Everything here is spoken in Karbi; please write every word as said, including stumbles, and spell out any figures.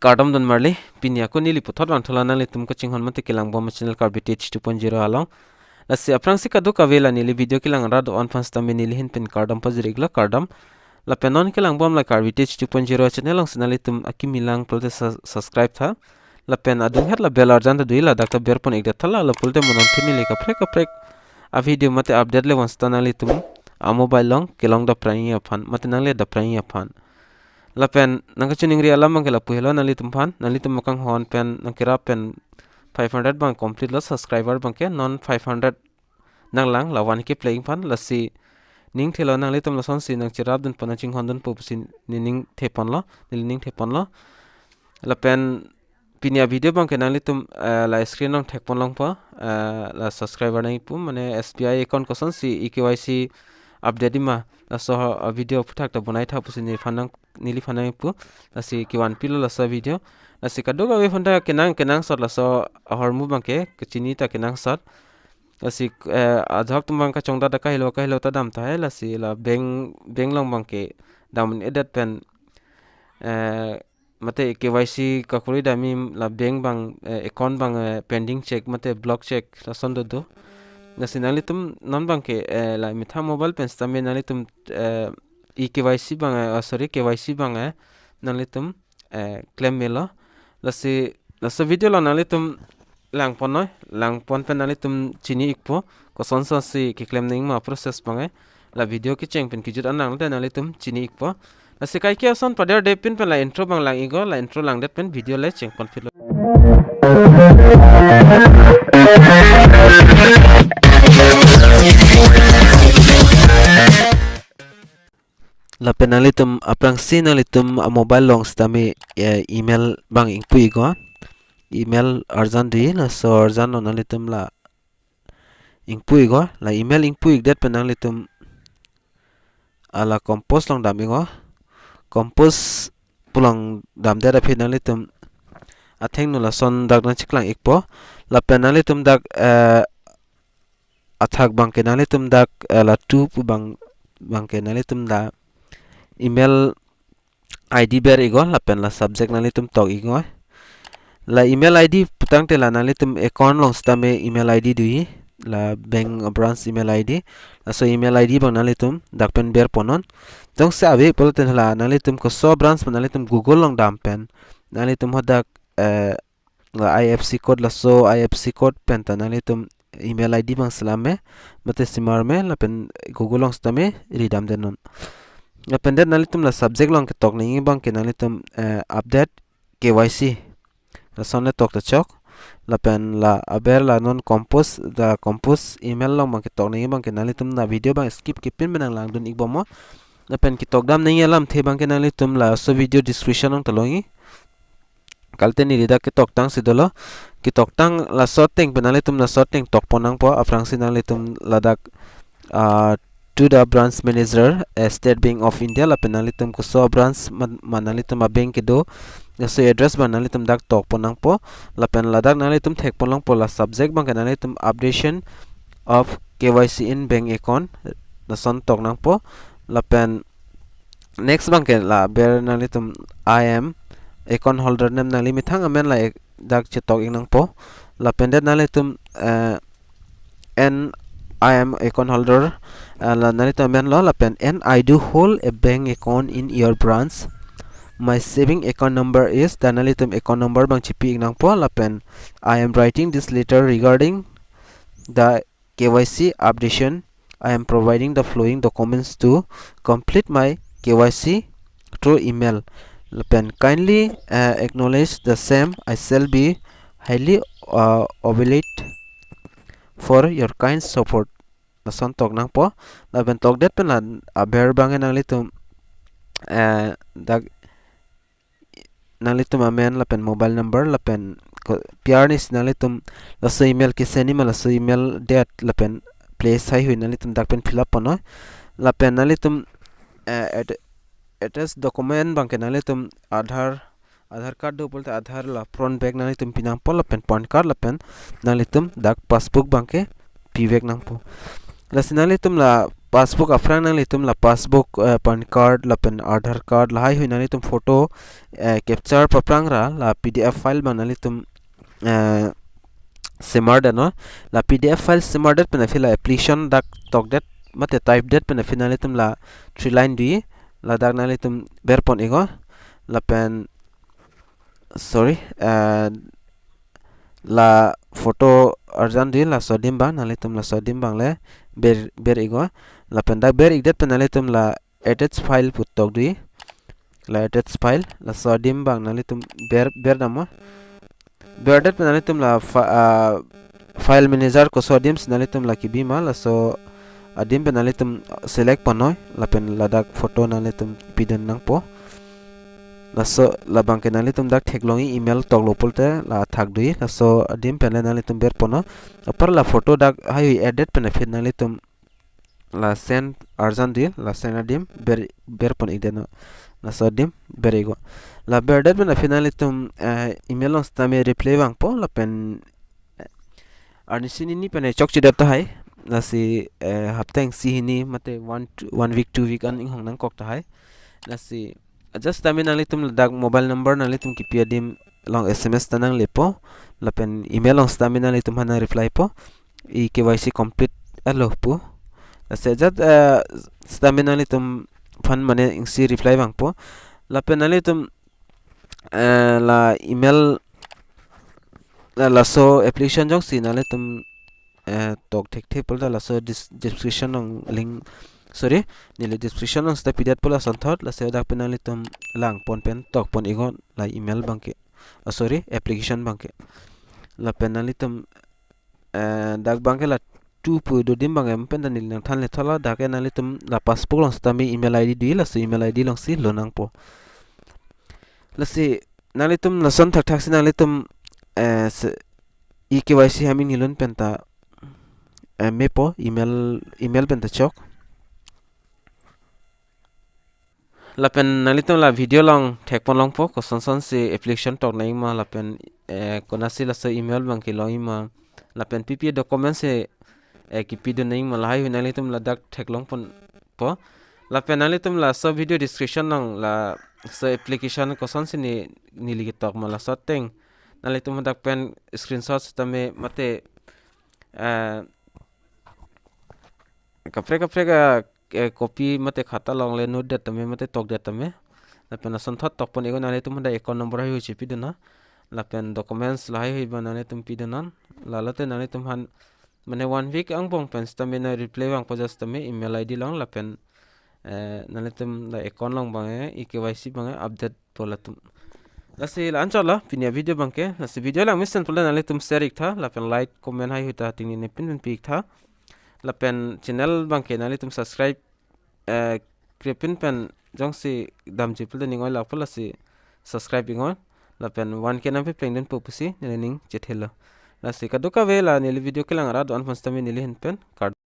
Kardom don marli, pini ako neli puthot vangthu la nanglitum kachinghon mate kelangbom channel Karbi Tech two point zero along. Lasi aphrangsi kadokave la neli video kelang rat do-an aphan sitame neli ahin pen kardom pajir-iklo, kardom. Lapen non kelangbom la Karbi Tech two point zero channel alongsi nanglitum akimi lang pulote sa-, subscribe tha. Lapen adunghet la bell arjan ta do-i, ladak ta berpon-ik det tha, la pulote mo non pini le kaprek kaprek a video mate update le vang sita nanglitum a mobile along kelong dapprang-i aphan mate nangle dapprang-i aphan. Lapen nangkachiningri alam abangke lapu helo nanglitum aphan, nanglitum akanghon pen nangkerap pen five hundred abang complete lo subscriber abangke, non five hundred nanglang la one K play-ing aphan. Lasi ning thelo nanglitum lasonsi nangcherap dunpo, nangchinghon dunpo pusi neli ning theponlo, neli ning theponlo. Lapen pini a video abangke nanglitum, eh, la screen along thekpon longpo, eh, la subscriber nangkipu, mane S B I account kosonsi e K Y C update-i ma, laso a video aphuthak ta bonai tha pusi neliphan nang, neliphan nangkipu, lasi kevan pilo laso video. Lasi kadokave aphan ta kenang kenangsot, laso ahormu abangke kachini ta kenangsot. Lasi, eh, ajahak atum abang kachongdat kahelo kahelo ta dam tahai, lasi la bank, bank along abangke dam un-edet pen, eh, mate K Y C kakori dam-i, la bank abang, eh, account abang, eh, pending check mate block check lason dodo. Lasi nanglitum non abangke, eh, la methang mobile pen sitame nanglitum, eh, e K Y C abang, eh, oh, sorry, K Y C abang, eh, nanglitum, eh, klem melo. Lasi laso video along nanglitum langpon noi, langpon pen nanglitum chini-ikpo kosonsonsi keklem nangma process abang, eh. La video kecheng pen kejut an nangle nanglitum chini-ikpo. Lasi kaike ason pader de pin pen la intro abang lang-iklo, la intro langdet pen video le chengpon philo. Lapen nanglitum aphrangsi nanglitum a mobile along sitame, eh, email abang ingpu-iklo. Email arjan do-i, laso arjan along nanglitum la ingpu-iklo. La email ingpu-ik det pen nanglitum ala compose along dam-iklo. Compose pu along damdet aphi nanglitum athengno lason dak nangcheklang-ikpo. Lapen nanglitum dak, eh, athak abangke nanglitum dak, eh, la two pu abang, abangke nanglitum la email I D ber-iklo, lapen la subject nanglitum tok-iklo. La email I D putangte la nanglitum account along sitame email I D do-i, la bank branch email I D. Laso email I D abang nanglitum dak pen berponnon. Jongsi ave pulote la nanglitum koso branch pen nanglitum Google along dam pen nanglitum hadak, eh, la I F S C code, laso I F S C code pen ta nanglitum email I D abang selam me, mate simar me, lapen Google along sitame ridam detnon. Lapen det nanglitum la subject along ketok nangji abangke nanglitum, eh, update K Y C. Lason le tok ta chok. Lapen la aber la non compose, la compose email along abang ketok nangji abangke nanglitum la video abang skip kepin pen nanglang dun-ikbomnon. Lapen ketok dam nangji alamthe abangke nanglitum laso video description along ta longji. Kalite neli dak ketoktangsi dolo. Ketoktang laso ateng pen nanglitum laso ateng tokpon nangpo, aphrangsi nanglitum ladak, ah, to the branch manager, eh, State Bank of India, lapen nanglitum koso branch ma, ma nanglitum a bank kedo, laso address abang nanglitum dak tokpon nangpo. Lapen ladak nanglitum thekpon longpo, la subject abangke nanglitum updation of K Y C in bank account, lason tok nangpo. Lapen next abangke la aber nanglitum I am account holder name, nangli methang amen la ek, dak chetok-ik nangpo. Lapen det nanglitum, eh, and I am account holder, eh, la nanglitum amen lo, lapen and I do hold a bank account in your branch. My saving account number is, dak nanglitum account number abang chipi-ik nangpo, lapen I am writing this letter regarding the K Y C updation. I am providing the following documents to complete my K Y C through email. Lapen kindly, uh, acknowledge the same. I shall be highly, uh, obliged for your kind support. Lason tok nangpo. Lapen tokdet pen la aber abangke nanglitum, eh, dak nanglitum amen lapen mobile number lapen ko, pi arnisi nanglitum laso email ke-send-i ma, laso email det lapen place haihui nanglitum dak pen fill up ponnoi. Lapen nanglitum, eh, ad-, attach document abangke nanglitum Aadhaar, Aadhaar card do pulote Aadhaar la front back nanglitum pi nangpo, lapen PAN card lapen nanglitum dak passbook abangke pivek nangpo. Lasi nanglitum la passbook aphrang nanglitum la passbook, eh, PAN card lapen Aadhaar card lahai hui nanglitum photo, eh, capture paphrang ra la P D F file abang nanglitum, eh, semar det non. La P D F file semar det pen aphi la application dak tokdet mate type det pen aphi nanglitum la three line dui ladak nanglitum berpon iknon. Lapen, sorry, eh, la photo arjan dui laso adim abang, nanglitum laso adim abang le ber, ber iknon. Lapen dak ber ikdet pen nanglitum la attach file pu tok dui. La attach file, laso adim abang nanglitum ber, ber damnon. Ber det pen nanglitum la fa-, ah, file manager koso adim si nanglitum la kebi ma, laso adim pen nanglitum select ponnon, lapen ladak photo nanglitum pidun nangpo. Laso labang ke nanglitum dak theklongji email toklo pulote la thak dui, laso adim pen le nanglitum berponnon. Apar la photo dak hai added pen aphi nanglitum la send arjan dui, la send adim ber, berpon ikdet non. Laso adim ber iknon. La berdet pen aphi nanglitum, eh, email along sitame reply vangpo, lapen, eh, arnisi nini pen chokchedet tahai. Lasi, eh, hapta isi hini mate one, two, one week, two week an inghong nangkok tahai. Lasi just sitame nanglitum ladak mobile number nanglitum kipi adim along S M S ta nanglepo, lapen email along sitame nanglitum aphan nang reply po, E K Y C complete alo pu. Lasi just, eh, sitame nanglitum aphan mane isi reply vangpo. Lapen nanglitum, eh, la email, la, laso application jongsi nanglitum, eh, tok thekthe pulote laso dis-, description along link, sorry, neli description along sita pidet po lason thot, lasi dak pen nanglitum langpon pen tokpon iknon la email abang ke. Ah, sorry, application abang ke. Lapen nanglitum, eh, dak abang ke la two pu do adim abang ke pen ta neli nangthanle thola, dak ke nanglitum la passbook along sitame email I D dui, laso email I D alongsi lo nangpo. Lasi nanglitum lason thakthak si nanglitum, eh, se-, E K Y C hami nilun pen ta, eh, mepo email, email pen ta chok. Lapen nanglitum la video along thekpon longpo, kosonson si application tok nangji ma, lapen, eh, konatsi laso email abang kelongji ma, lapen P P A documents si, eh, kipidun nangji ma, lahai hui nanglitum ladak theklongponpo. Lapen nanglitum laso video description along laso application kosonsi ne, neli ketok ma laso ateng nanglitum hadak pen screenshot sitame mate, eh, kaprek kaprek a, eh, copy mate khata along le note det tame mate tokdet tame. Lapen lason thot tokpon iknon, nanglitum hadak account number hai hui chepidun non. Lapen documents lahai hui abang nanglitum pidun non. Lalote nanglitum aphan mane one week angbong pen sitame nang reply vangpo, just sitame email I D along, lapen, eh, nanglitum la account along abang ke, E K Y C abang ke update po latum. Lasi la anchot lo pini avideo abang ke. Lasi video lang mesen pulote nanglitum share iktha, lapen like, comment hai hui ta tingni ne pinpin pi iktha. Lapen channel abang ke nanglitum subscribe, eh, krepin pen jongsi damji pulote ning oilakpo, lasi subscribe iknon. Lapen one K nangpeplengdunpo pusi neli ning chethelo. Lasi kadokave la neli video kelang arat do-an aphan sitame neli ahin pen kardom.